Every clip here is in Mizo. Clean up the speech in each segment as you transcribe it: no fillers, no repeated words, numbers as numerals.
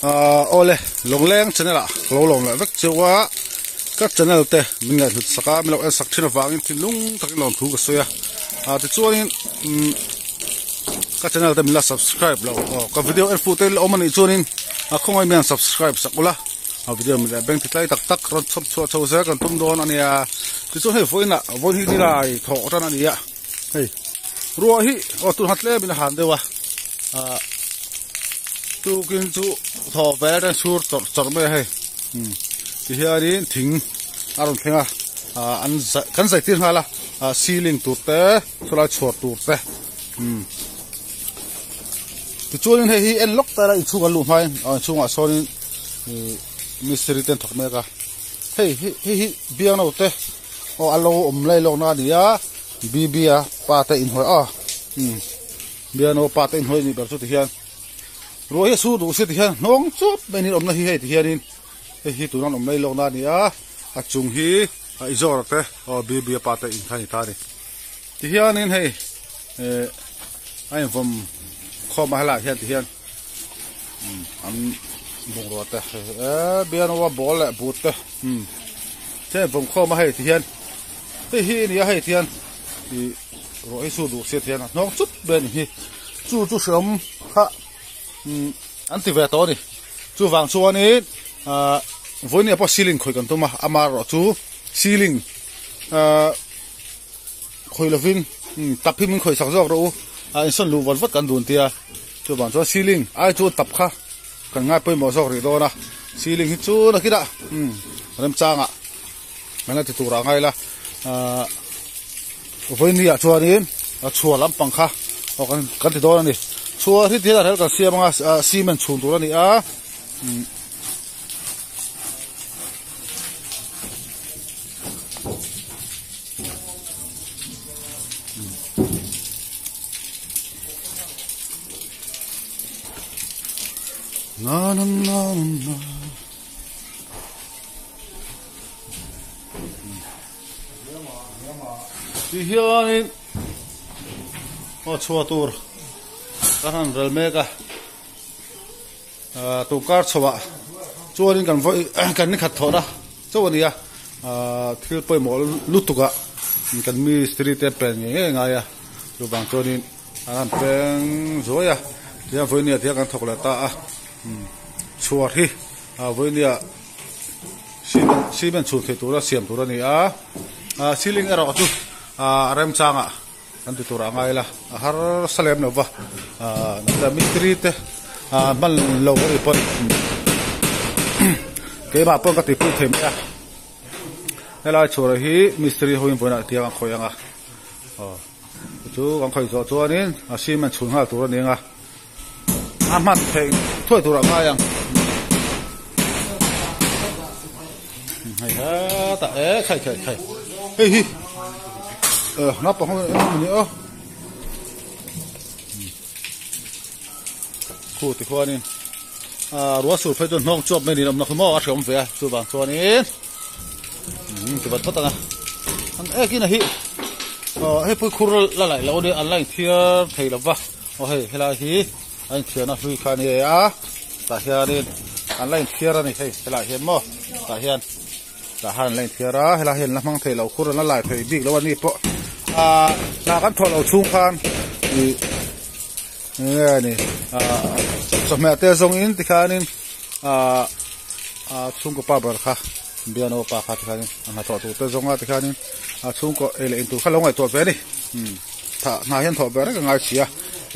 Awle Lawngleng channel ah ka lo lawm leh vek cheu a, ka channel te min ngaihhlut sak a, min lo en sak thin avangin thinlung takin lawmthu ka sawi a, tichuanin umm ka channel te min la subscribe lo aw ka video en fuh te la awm anih chuanin a khawngaih mian subscribe sak ula a video min leh bank ti tlai tak tak rawn chhawp chhuah chho zel kan tum dawn ania tichuan hei vawiinah vawiin hi nilai thawh tan ani a hei ruah hi aw tun ha tlem in a han deuh a ah tukin chu thaw ve atang chhur chawrh chawrh mai a hei umm tihianin thing a rawn thleng a ah an zai kan zai tir nghal a ah ceiling tur te chulai chhuar tur te umm tichuanin hei hi en lawk ta ila inchhung an luh hmain aw inchhungah sawnin ih mistiri te an thawk mek a hei hi hei hi biangno te aw a lo awm lai lawkna a ni a B_B a pa te inhawih a umm biangno pa te inhawih a nih ber chu tihian ruah hi a sur duh si tihian hnawng chuap mai niin awmna hi hei tihianin hei hi tuna an awm lai lawkna a ni a a chung hi a i zawr te aw B_B a pa te in kha a ni ta a ni. Tihianin hei eh a invawm khawm a helaiah hian tihian an bungrua te eh bianua ball leh but te umm te a invawm khawm a hei tihian hei hi a ni a hei tihian ih ruah hi su duh sia tihian a hnawng chup mai a ni hi chu chu hreawm kha umm an ti ve tawh a ni chuvang chuanin ah vawinia pawh ceiling khawih kan tum a amaherawh chu ceiling ah. Khawih lovin tap hi min khawih sak zawk rawh u a insawn luh vat vat kan dun tia chuvang chuan ceiling ai chu tap kha kan ngai pawimawh zawk rih dawn a ceiling hi chu nakinah remchangah kan la ti tur ah ngai ila ahh vawiini ah chuanin a chhuar lampang kha aw kan kan ti dawn a ni chhuar hi tihian a rel kan siam anga cement chhun tur a ni a. Na na na na Ti hianin aw chhuah tur kan han rel mek a. Tawngkar chhoah chuanin kan vawi kan ni khat thawhna chauh a ni a, thil pawimawh lutuk ah kan mistiri te pen ngei ngei a ngai a, chuvang chuanin an han peng zuai a, tihian vawinia tihian kan thawk leh ta a, chhuar hi vawinia cement cement chhun theih tura siam tur a ni a, ceiling erawh chu a remchangah. Kan ti turah ngai ila a harsa lem lo va ahh nangte mistiri te ahh hman lo a nih pawn keimah pawn ka tihpui thei mai a helai chhuah hi mistiri ho in vawiin ah tiang an khawih ang a aw chu kan khawih zawh chuanin a cement chhun nghal tur a ni ang a a hman theih thuai turah ngai ang hei hetah e khai khai khai hei hi naupang ho eng ni aw khu ti khuanin ruah sur phei chuan hnawng chuap mai niin awmna khu maw a hreawm ve a chuvang chuanin ti vat vat ang a an ekin a hi hei pui khur la laih loh a nia an la inthiar thei lo va. Aw hei helai hi a inthiarna hlui kha a ni a tah hianin an la inthiar a ni hei helaiah hian maw tah hian tah hian an la inthiar a helai hian an la hmang thei lo khur an la lai thei bik lo a ni pawh ahh hna kan thawh loh chhung khan ih enge a ni ahh chawhmeh te zawngin tikhanin ahh ahh chhungkaw pa ber kha biano pa kha tikhanin a hnathawh tur te zawnga tikhanin a chhungkaw ei leh in tur kha lo ngaihtuah ve a ni umm. Thah hna hian thawh ber reng a ngai si a,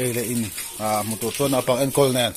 ei leh in ah hmu tur chuan naupang enkawl nen.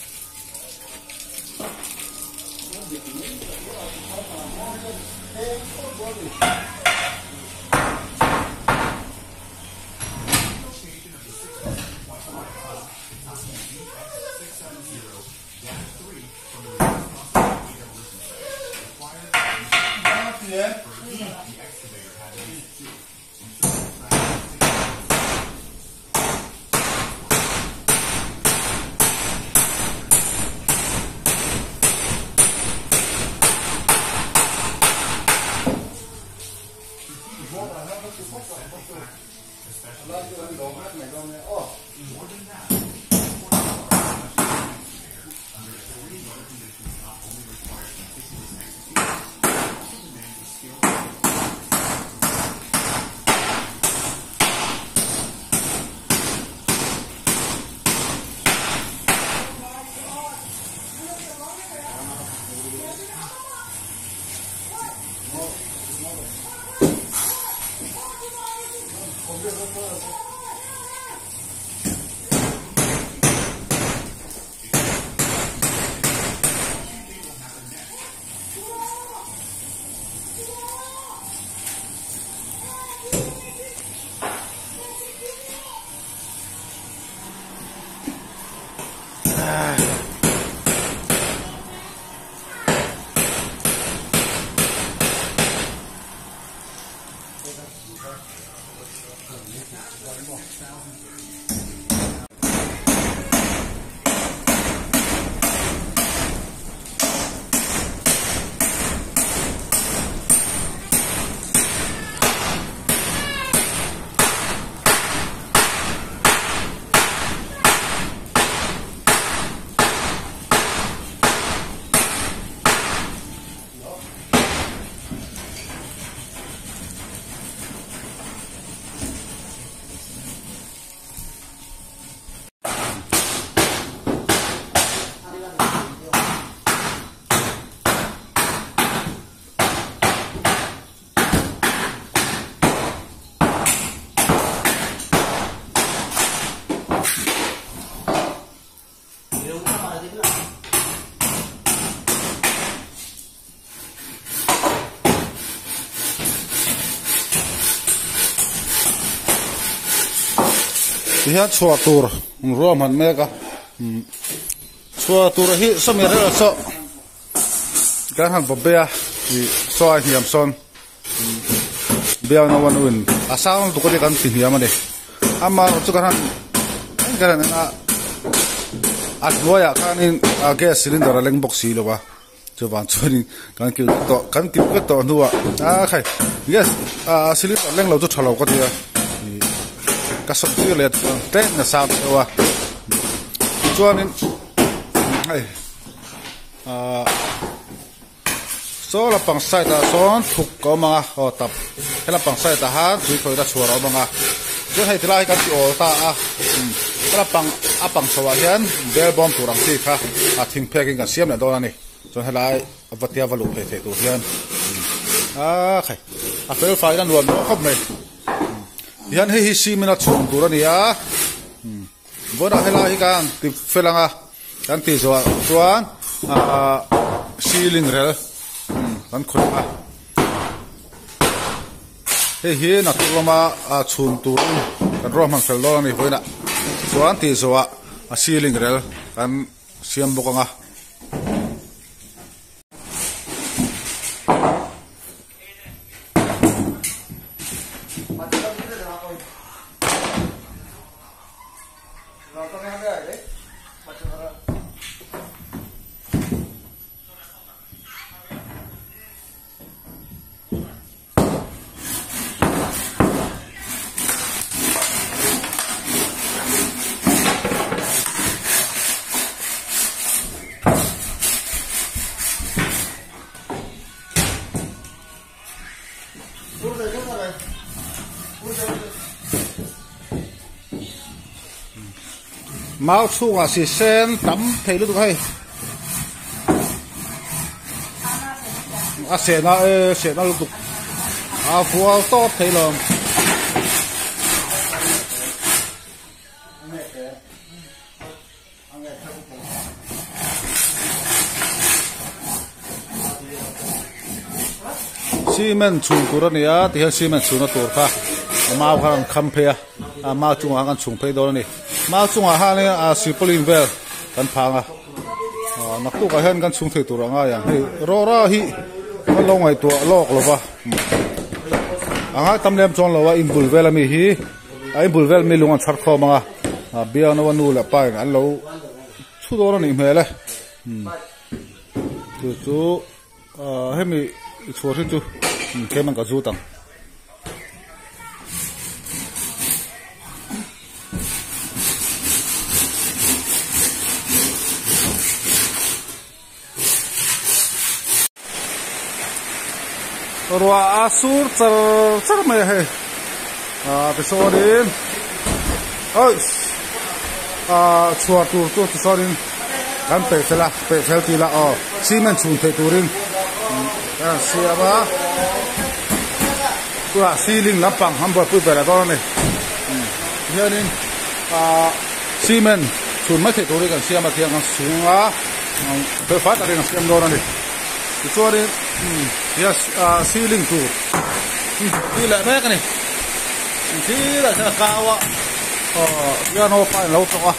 Tihian chhuah tur ruahman mek a chhuah tur hi sawmi reuh saw kan han bawp ber a ih saw a hniam sawn biak no a nuin a sang lutuk a ni kan ti hniam a ni amaherawh chu kan han kan han en a a hnuaiah khanin gas cylinder a leng bawk si lo a. Chuvang chuanin kan kil tawh kan kil vek tawh hnuah a khai gas ah cylinder leng lo chu tha lo ka tia ih ka sawm tir leh chuan tlem a sang deuh a tichuanin hei ah saw lampang side ah sawn thuk a awm ang a aw tap he lampang side ah khan tui khawih na chhuar a awm ang a chuan hei tilai hi kan ti awl ta a he lampang a pang chho ah hian bel bawm tur ang chi kha a thing phek in kan siam leh dawn a ni chuan helai va tia va luh phei theih tur hian a khai a fel fai in a nuam dawn khawp mai tihian hei hi cement a chhung tur a ni a vawiinah helai hi kan ti fel ang a kan tih zawh ah chuan ahh ceiling rel kan khawih ang a hei hi naktuk lama ah chhun turin kan ruahman fel dawn a ni vawiinah chuan tih zawh ah a ceiling rel kan siam bawk ang a. Mau chhungah si sen tam thei lutuk a hei a sehna e sehna lutuk a fual tawp thei lo. Cement chhung tur a ni a tihian cement chhunna tur kha mau kha an kham phei a a mau chungah khan an chhung phei dawn a ni mau chungah hianin a silpaulin vel kan phang a ah naktukah hian kan chhung thei tur a ngai ang hei rawra hi kan lo ngaihtuah lawk lo va a ngai tam lem chuang lo a inbul vel ami hi. A inbul vel mi lung an chhar khawm ang a ah biakna a nu leh pa in an lo chhu dawn a nih hmel e umm chu chu ah hemi chhuar hi chu tlem an ka zut ang. Ruah a sur char char mai a hei ah tichuanin ah chhuar tur chu tichuanin kan peih fel a peih fel tih lah aw cement chhun theih turin kan han siam a tunah ceiling lampang an buaipui ber a dawn a ni. Hianin ah cement chhun mai theih turin kan siam a tiang an sung a fel fai takin an siam dawn a ni tichuanin yes ah ceiling tur tih leh mek a ni thil ah hian a kau a aw piano pa in lo tawk a.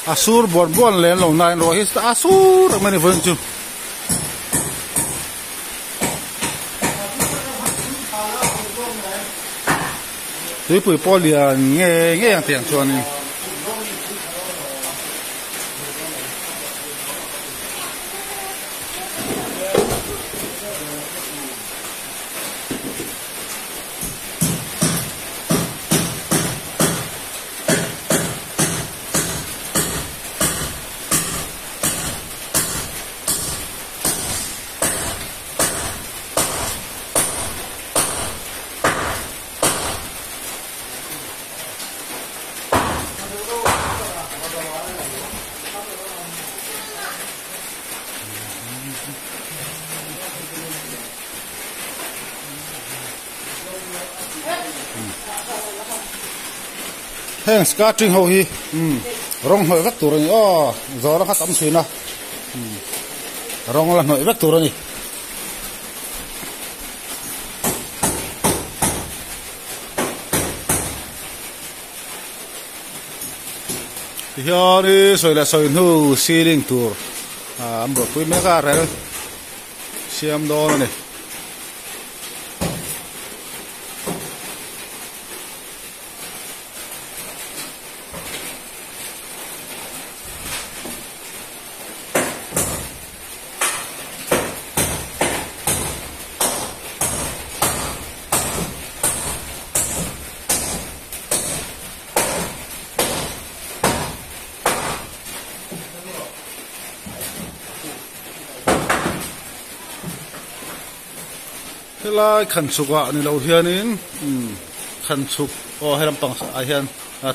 A sur buan buan lem lo nain ruah hi a sur ang mai a ni vawiin chu. Tuipui pawh lian nge ngei ang tiang chuanin. Heng skirting ho hi rawng hnawih vek tur a ni aw zawr a kha tam thin a rawng la hnawih vek tur a ni. Tihian i sawi leh sawi hnu ceiling tur an buaipui mek a rel siam dawn a ni. Helai khan chhuk ah ni lo hianin umm khan chhuk aw he lampang ah hian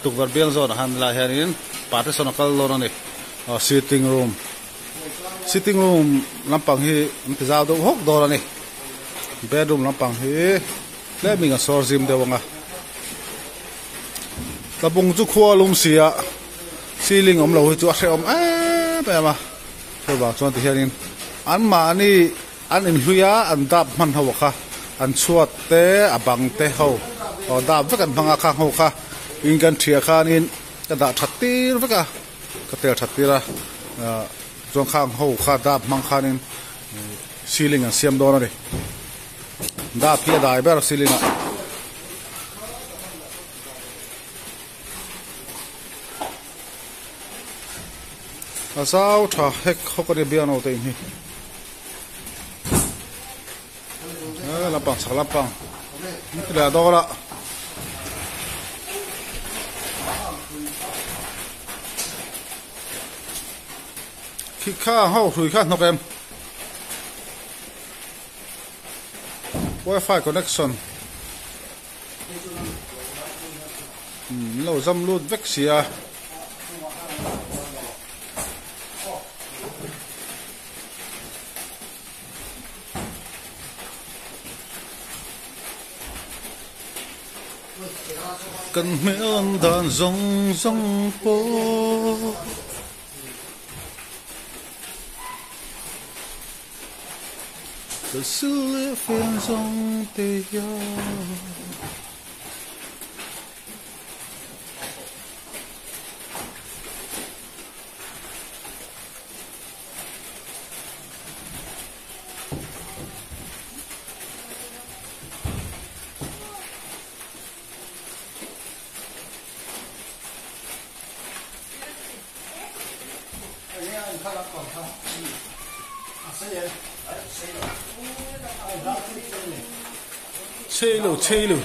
tukverh biang zawn ah han helai hianin partition a kal dawn a ni aw sitting room sitting room lampang hi an ti zau deuh hawk dawn a ni bedroom lampang hi tlem in a sawr zim deuh ang a tlabung chu khua a lum si a. Ceiling awm lo hi chu a hrehawm em em a, chuvang chuan tihianin anmahni an inhlui a an dap hman ho kha an chhuat te a bang te ho aw dap vek an hmang a khang ho kha in kan thiah khanin ka dah that tir vek a ka tel that tir a ah chuan khang ho kha dap hmang khanin ceiling an siam dawn a ni dap hi a dai ber ceiling ah. A zau tha hek hawk a ni biang te in hi e lampang chhak lampang ti leh dawn a khi kha ho hrui kha hnawk em wifi connection. Umm lo zam lut vek si a. Kan hmel ang dan zawng zawng pawh. Ka sil leh fian zawng te hian. Chei lo chei lo.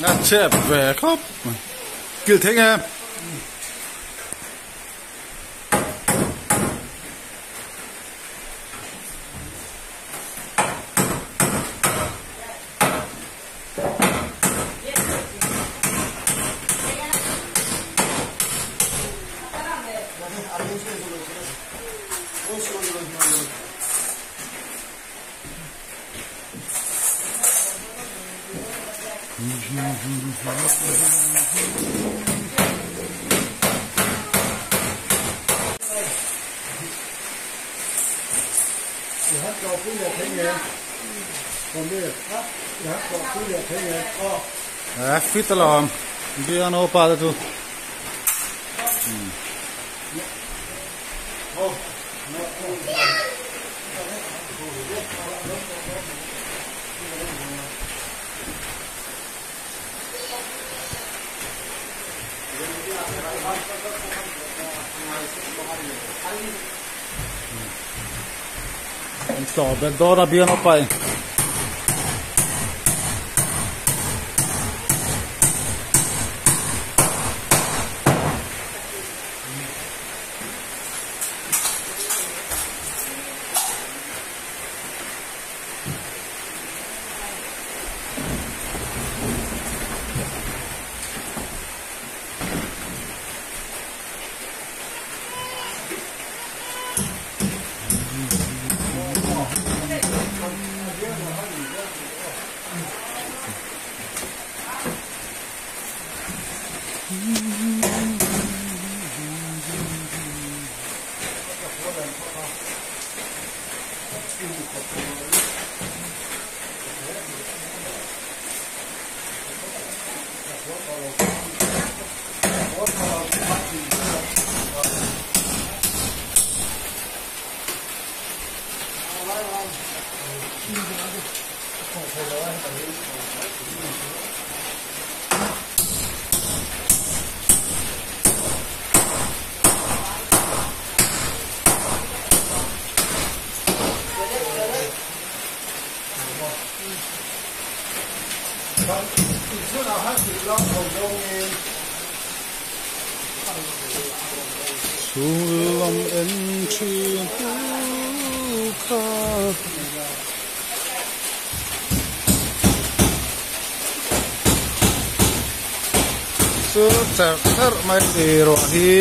A chep ve khawp mai kil thei nge. A fit alawm biang naupa te chu. An tlawh bet dawn a biang a paih. Chhung lam en thin tu kha. Chu cherh cherh mai ni ruah hi.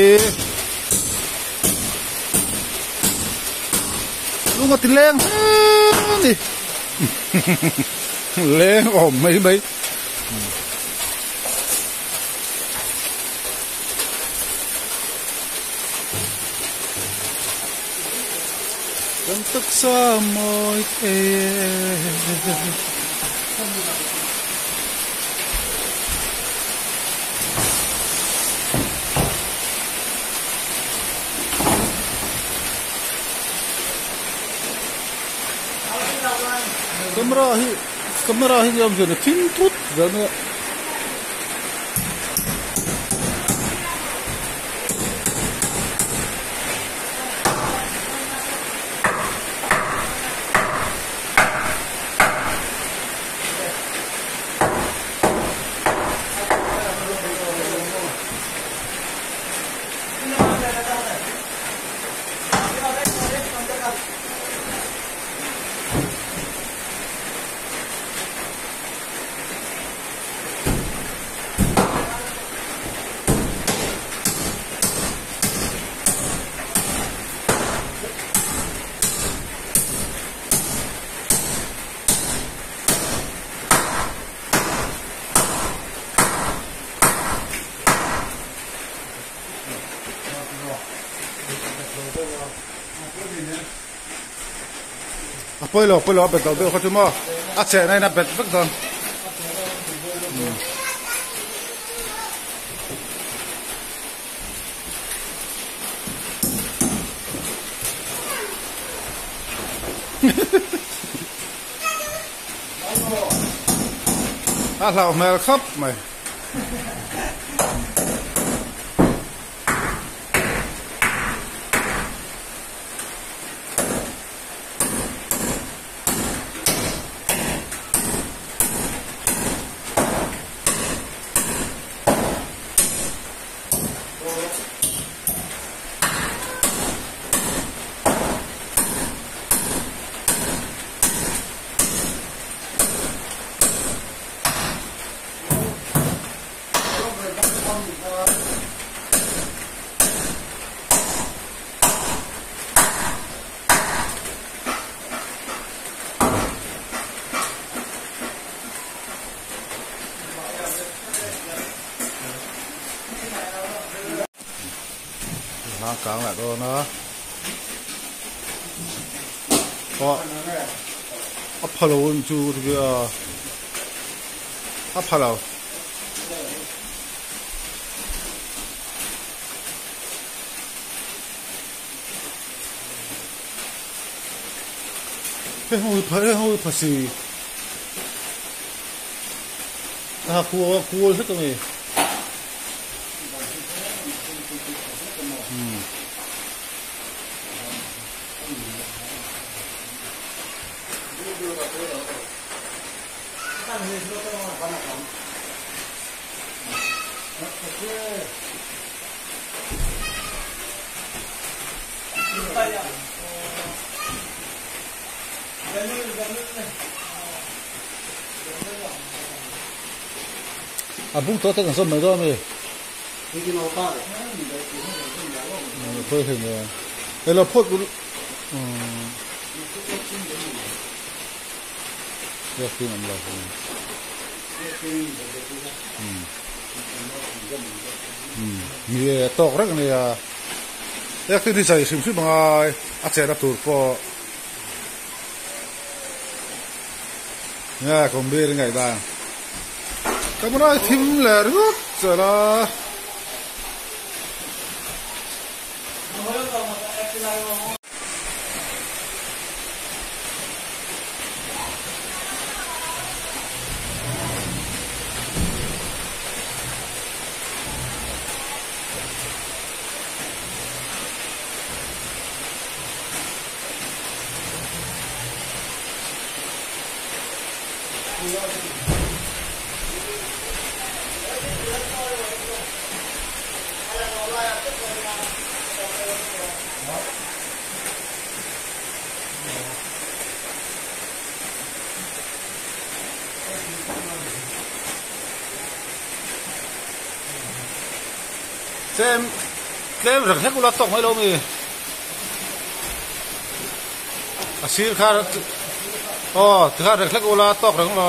Lung a ti leng hle a ni. Leng awm mai mai. Kan taksa mawi thei e. Camera hi camera hi nia awmzia thim thut zel mai a. A pawi lo a pawi lo a bet lo deuh kha chu maw a chehna in a bet vek dawn. A hlauh hmel khawp mai. Hlang kang leh dawn a aw a pha lo ang chu a pha lo. Hei ho hi hei ho hi phasi a kual kual hlek a ni. A bung tawh te kan zawm mai dawn a mi. Khawi hei nge. Hei lo phawt Biakinn awm lo ni e tawk reng a nia biakinn hi zai hrim hrim angai a chehna tur pawh nge kawmbir i ngaih dan camera hi thim leh ringawt zel a. Tlem tlem reng hlek ula tawk mai lo mi a sir kha aw tikhan reng hlek ula tawk reng lo.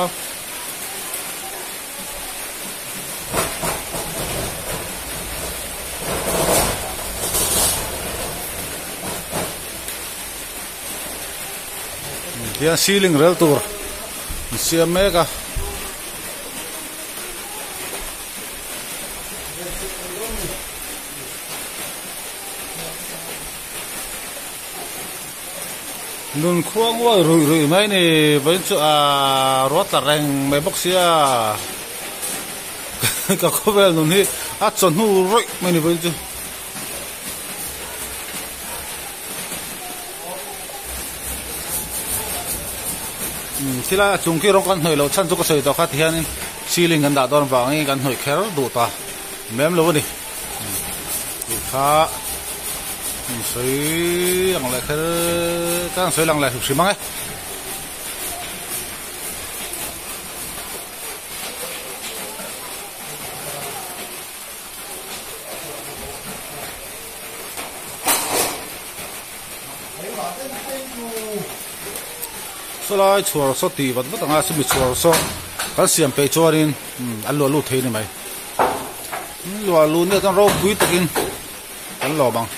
Tihian ceiling rel tur an siam mek a. Nun khua nguai ruih ruih mai ni vawiin chu aaa ruat tla reng mai bawk sia ka khawvel nun hi a chawhnu rawih mai ni vawiin chu. Thilai a chung khi rawng kan hnawih loh chhan chu ka sawi tawh kha tihianin ceiling kan dah dawn vangin kan hnawih kher duh ta mem lo a ni tih kha sawi lang leh kher ka sawi lang leh hrim hrim ang e. Sawlai chhuar saw tih vat vat anga chumi chhuar saw kan siam peih chuanin an luah lut thei a ni mai luah luh nia chuan ropui takin kan lawm ang.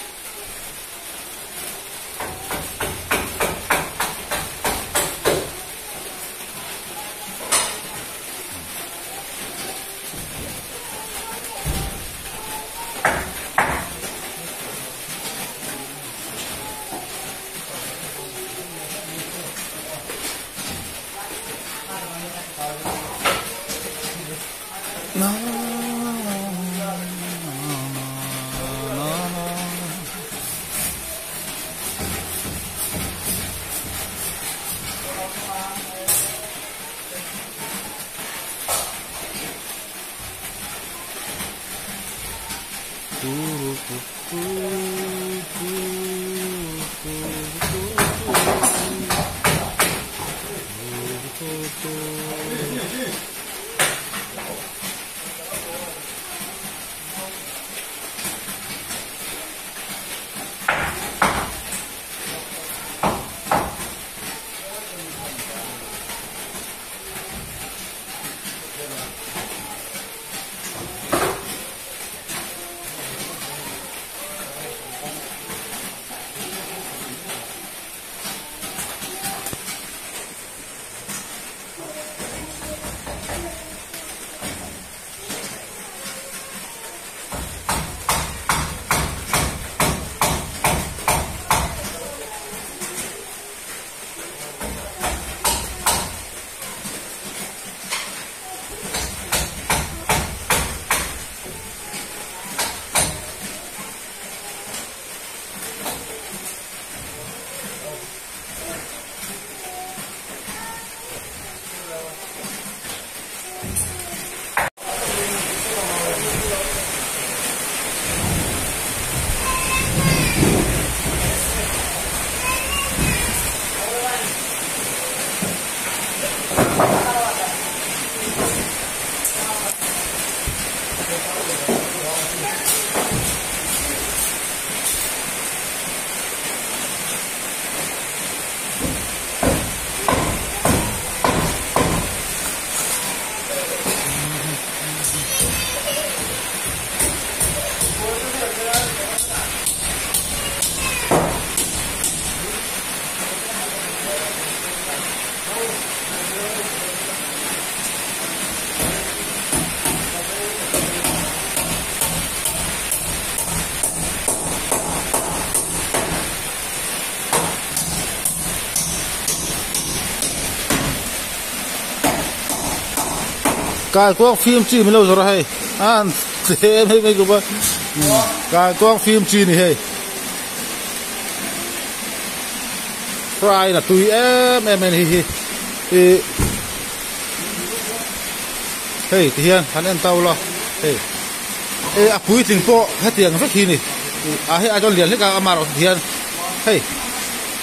Kaikuang fim chi min lo zawrh a hei an tlem hei mai kup a kaikuang fim chi ni hei fry na tui em em a ni hi ih hei ti hian han en tau la hei. A puitling pawh hetiang vek hi a ni a hei ai chuan lian hlek a amaherawh chu tihian hei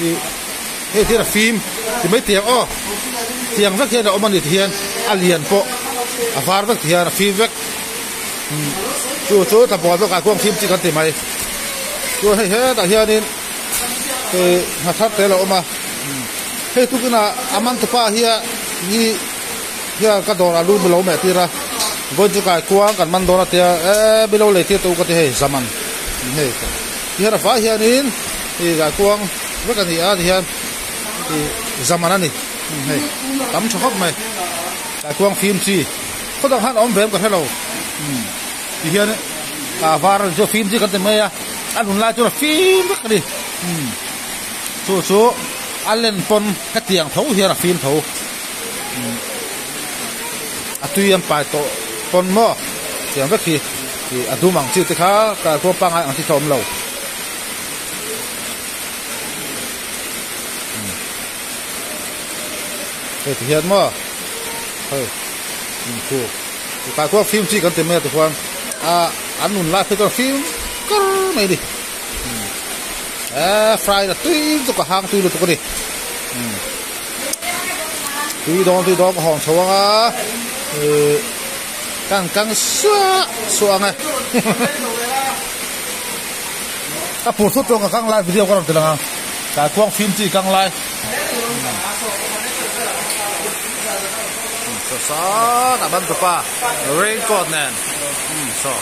ih hei hian a fim ti mai tiang aw tiang vek hian a awm a ni tihian a lian pawh a var vek tihian a fim vek chu chu tlabual zawk ah kuang fim chi kan ti mai chuan hei hetah hianin ih nghathar te a lo awm a hei tukinah a man tupa hian hi. Hian ka dawrah lu milo meh tir a, vawiin chu kai kuang kan man dawn a tia e milo lei tir tawh u ka ti hei zaman hei ti hian a fai hianin ih kai kuang vek a ni a ti hian ih zaman a ni hei tam tha khawp mai kai kuang fim chi khaw dang han awm ve em ka hre lo ti hian a var chu fim chi kan ti mai a a nun lai chuan a fim vek a ni chu chu a len pawn hetiang tho hian a fim tho. A tui an pai tawh pawn maw tiang vek hi ih a dum ang chi te kha kalkuang pangngai ang chi kha a awm lo. Hei ti hian maw hei khu kalkuang fim chi kan ti mai a tikhuan a an nun lai phei chuan fim kar mai a ni eee fry a tui lutuk a hang tui lutuk a ni. Tui dawn tui dawn ka hawn chho ang a ih kan kang suah suah ang e ka phur thut chuan ka kang lai video ka rawn ti lang ang tlai khuang fim chi kang lai saw sawt a ban tupa raincoat nen saw.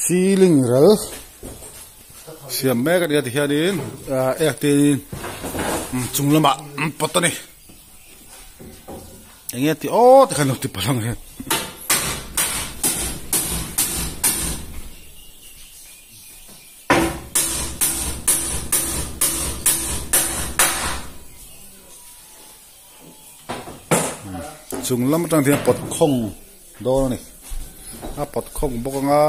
Ceiling ral siam mek a ni a tihianin ek te in chung lamah an pawt a ni enge tih aw tikhan lo ti palh ang hian. Chung lam atang hian pawt khawng dawn a ni a pawt khawng bawk ang a.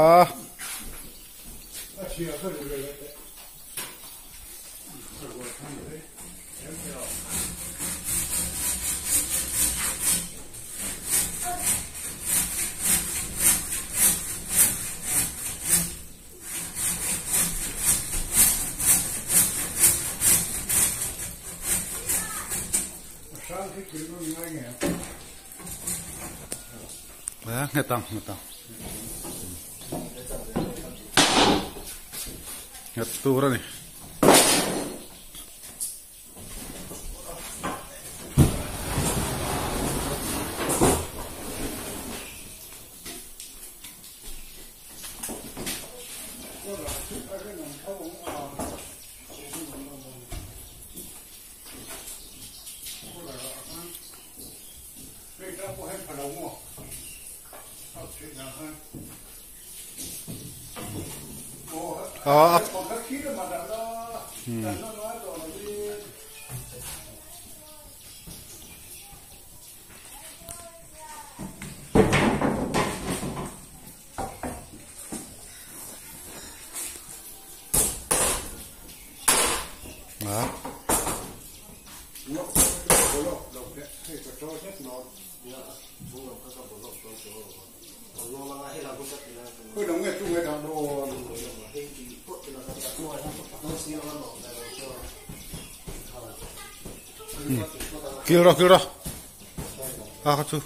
Nghet ang nghet ang nghet tur a ni. Kil rawh kil rawh a kha chu.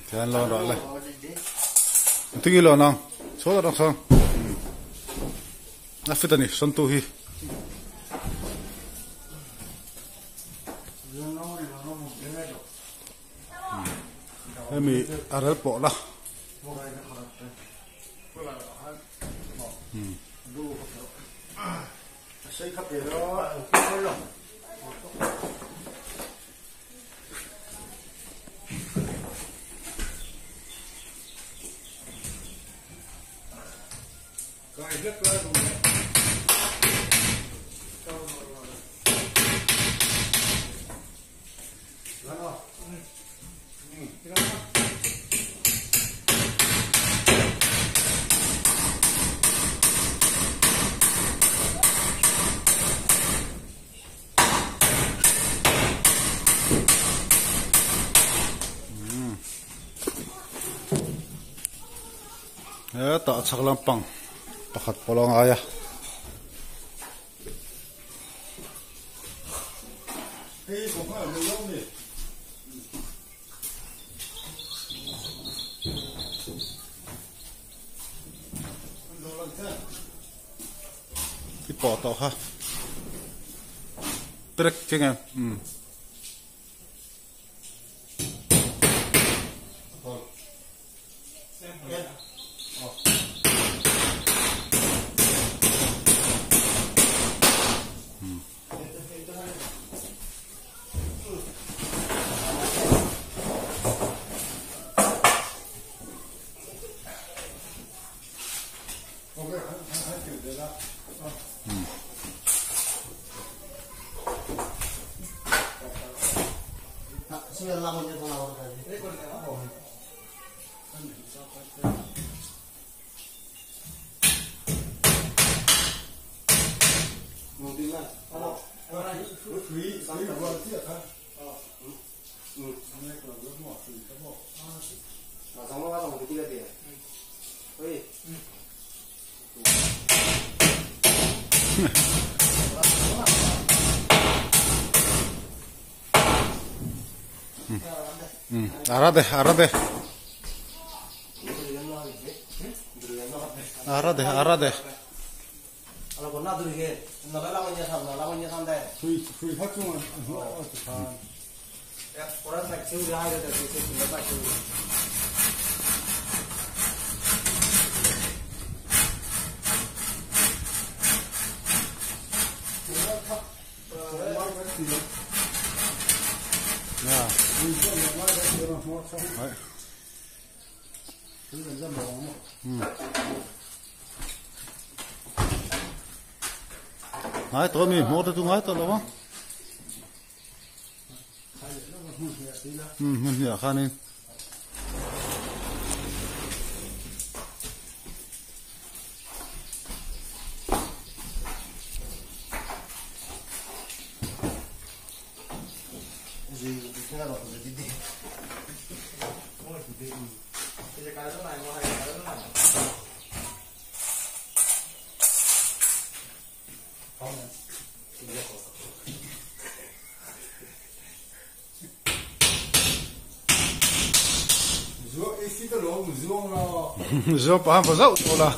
Thian lo rawh le. Tingi lo nang. Saw ta rawh sawn. A fit ani sawn tu hi. Hemi a rel pawh la. Hetah chhak lampang pakhat pawh a ngai a. I pawh tawh kha trek cheng em umm. Ara de, ara de. Ara de, ara de. Ngai tawh mi hmuh te chu ngai tawh lo a hmun hnih ah khanin. Zuang paham pa zauh tawh la.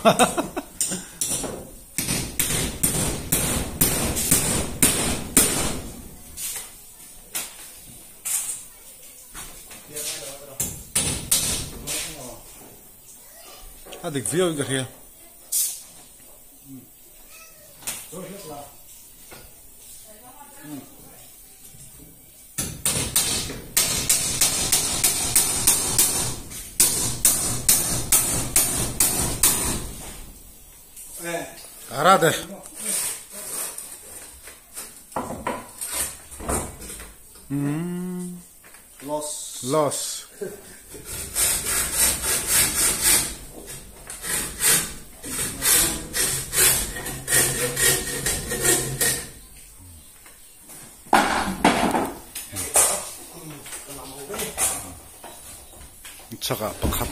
A dik viau in ka hria. Ara de. Loss. Loss. Chhakah pakhat.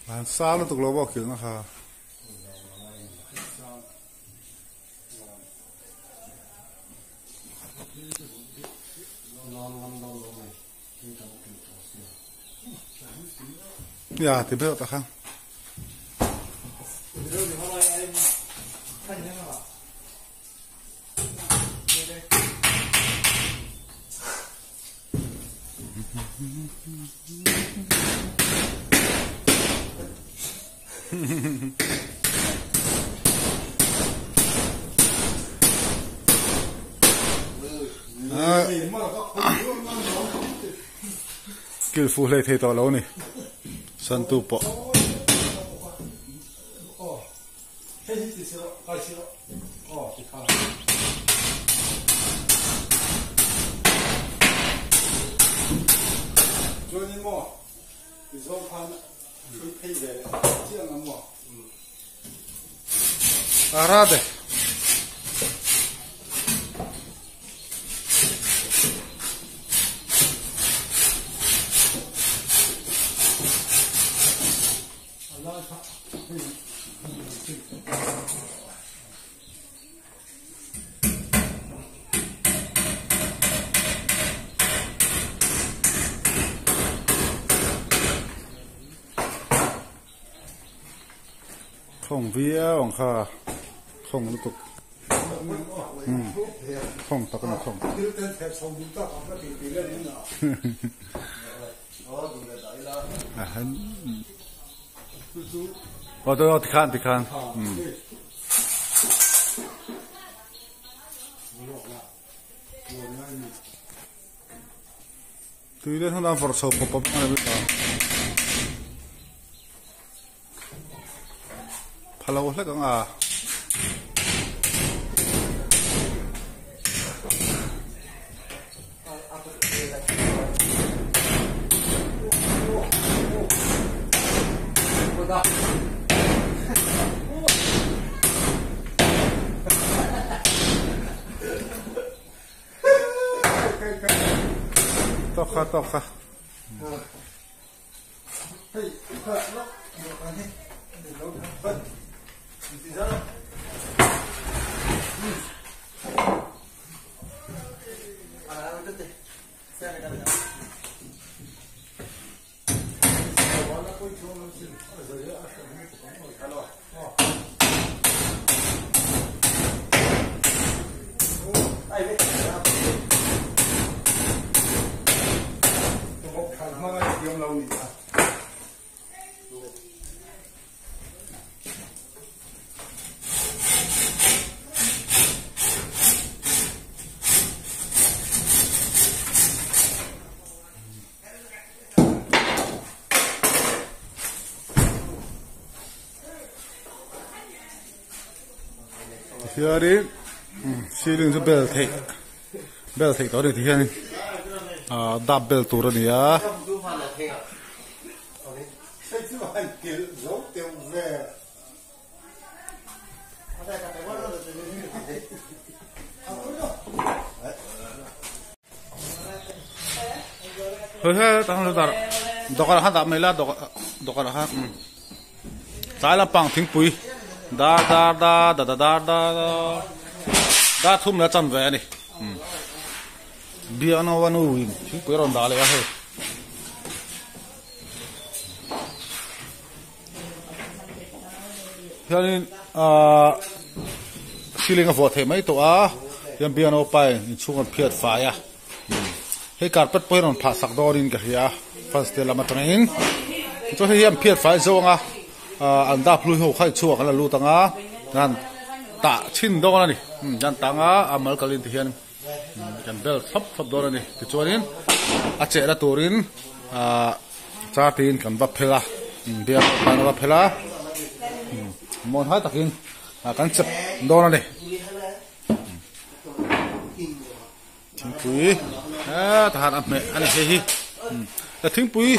An sa lutuk lo bawk kilh na kha. Ya ti ber ta kha. Kil fu hlei thei tawh lo ni santu pawh. Arade. Khawng viau ang kha khawng lutuk khawng tak a ni khawng. Aw aw tikhan tikhan tui len hun a vawrh chho pawp pawp a ni a phalo hlek ang a. Tawk kha tawk kha. Hianin ceiling chu bel theih bel theih tawh a ni tihianin ah dap bel tur a ni a. Dawkah khan dah mai la dawkah khan tlai lampang thingpui dar dar dar da da dar dar dar thum la chan ve a ni biakna a nu in thingpui a rawn dah leh a hei. Hianin ahh ceiling a vuah theih mai tawh a hian piano pa in inchhung an phiat fai a hei carpet pawh hi rawn phah sak dawnin ka hria fans te lam atangin chuan hei hi an phiat fai zawng a ahh an dap hlui ho kha inchhungah kan la lut ang a an tah chhin dawn a ni an tah ang a a mal kalin ti hian kan bel thlawp thlawp dawn a ni tichuanin a chehna turin ahh char tiin kan va phel a biak kan va phel a mawn hai takin kan chep dawn a ni thingpui. Tahan a hmeh a ni hei hi. Thingpui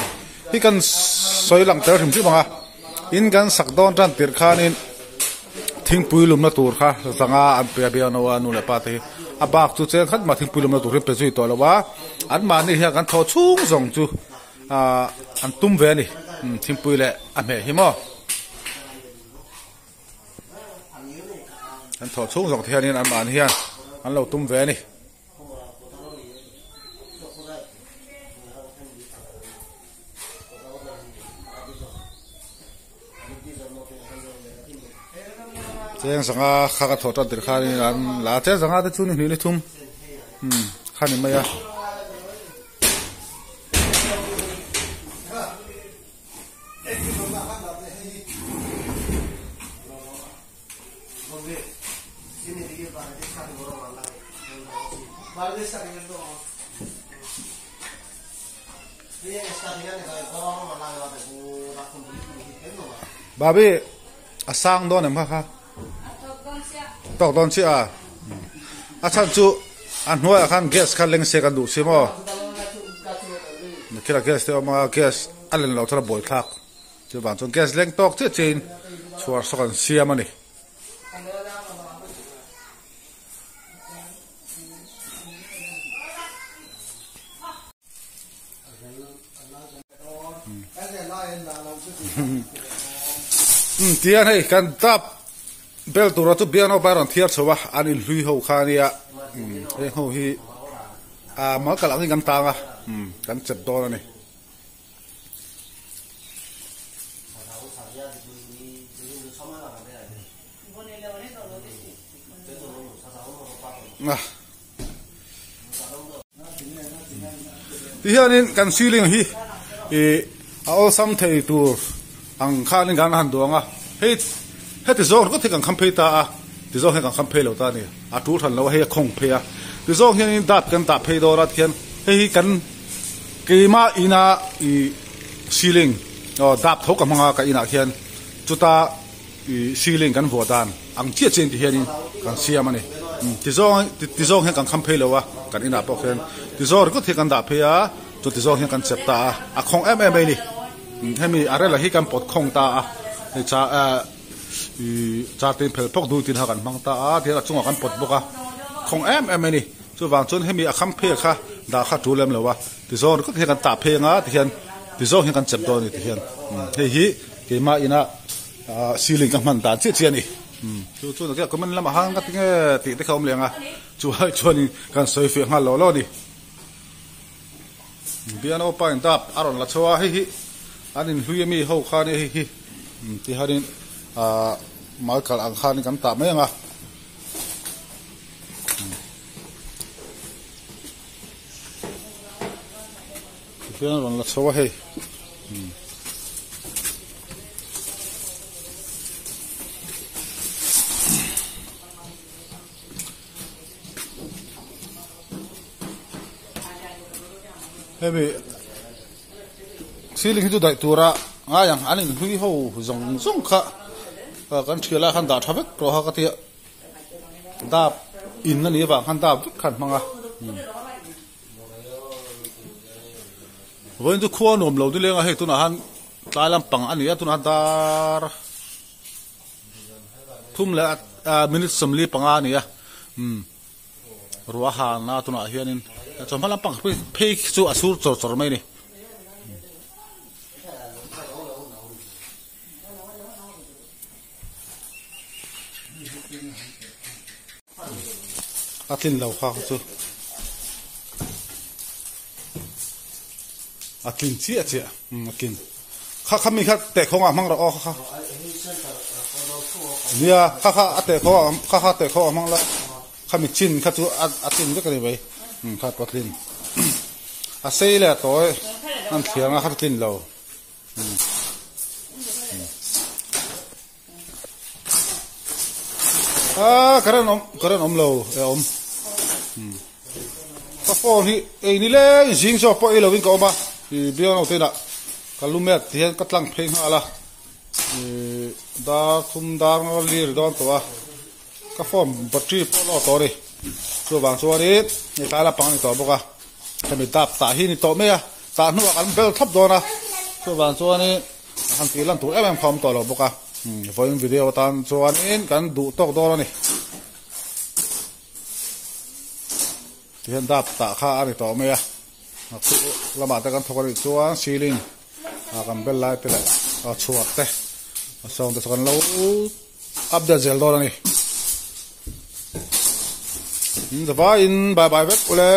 hi kan sawi lang tel hrim hrim ang a, in kan sak dawn tan tirh khanin thingpui lumna tur kha zanga an pe a biakno a nu leh pa te hi a bak chu cheng khat mah thingpui lumna tur hi an pe zui tawh lo a, anmahni hian kan thaw chhung zawng chu ahh an tum ve a ni thingpui leh a hmeh hi maw. An thawh chhung zawng te hianin anmahni hian an lo tum ve a ni. Cheng zanga kha ka thawh tan tir khanin an la a, cheng zanga te chu ni hnih ni thum umm kha ni mai a. Babi a sang dawn em kha kha tawk dawn chiah a a chhan chu a hnuaiah khan gas kha leng se kan duh si maw khila gas te a awm a gas a len loh chuan a buai thlak chuvang chuan gas leng tawk chiah chiahin chhuar saw kan siam a ni. Tihian hei kan tap bel tura chu biakna pa rawn thiar chho a an inhlui ho kha ania heng ho hi ah mal kalh angin kan tang a kan chep dawn a ni. Tihianin kan ceiling hi ih a awlsam thei tur ang khanin kan han duang a hei heti zawng ringawt hi kan kham phei ta a ti zawng hian kan kham phei lo ta a ni a tul hran lo a hei a khawng phei a ti zawng hianin dap kan dah phei dawn a tihian hei hi kan keimah ina ih ceiling aw dap tho ka hmang a ka inah khian chuta. Ih ceiling kan vuah dan ang chiah chiah ti hianin kan siam a ni. Tizawng tizawng hian kan kham phei lo a, kan inah pawh khian tizawng ringawt hi kan dah phei a, chu tizawng hian kan chep ta a, a khawng em em mai a ni. Hemi a rela hi kan pawt khawng ta a, hei cha eh ih char tin phel phawk dui tin kha kan hmang ta a, tihian a chungah kan pawt bawk a, khawng em em mai a ni. Chuvang chuan hemi a kham phei kha dah kha tul lem lo a, tizawng ringawt hian kan tah phei anga tihian tizawng hian kan chep dawn a ni tihian hei hi keimah ina. Ahh ceiling ka hman dan chiah chiah a ni chu chu nakih comment lamah khan ka ti nge tih te kha a awm leh ang a chu ai chuanin kan sawi fiah nghal lo lo a ni piano pa in dap a rawn la chho a hei hi an inhlui ami ho kha ania hei hi ti hianin ahh mal kalh ang khanin kan tah mai ang a. Tihian a rawn la chho a hei. Hemi ceiling hi chu daih tura ngai ang an inhlui ho zawng zawng kha kan thial ah khan dah tha vek tawh a ka tia dap in a nih avang khan dap vek khan hmang a. Vawiin chu khua nuam lo nileng a hei tunah han tlai lampang a ni a tunah dar thum leh ah minute sawmli panga a ni a umm ruah a han a tunah hianin chawhma lampang phei chu a sur chawr chawr mai a ni. A tlin lo kha chu a tlin chiah chiah a tlin kha kha mi kha teh khawng ah hmang rawh aw kha kha nia kha kha a teh khawng ah kha kha teh khawng ah hmang la kha mi chin kha chu a tlin vek a ni mai kha pawh a tlin a sei leh a tawi an thliang a kha chu tlin lo. Ah current awm current awm lo e awm ka phone hi ei ni leng zing zawk pawh ei lovin ka awm a ih biang lo te inah ka lu mek ti hian ka tlang phei nghal a ih dar thum dar nga lir dawn tawh a ka phone battery pawh a lo tawh a ni chuvang chuanin hei tlai lampang a ni tawh bawk a. Hemi dap tah hi ni tawh mai a, tah hnuah kan bel thlap dawn a, chuvang chuanin han tih lan tur em em kha a awm tawh lo bawk a, vawiin video atan chuanin kan duh tawk dawn a ni. Tihian dap tah kha a ni tawh mai a, lamah te kan thawk a nih chuan ceiling ah kan bel lai te leh chhuat te a sawng te chu kan lo update zel dawn a ni. Zavaiin bye bye vek ule.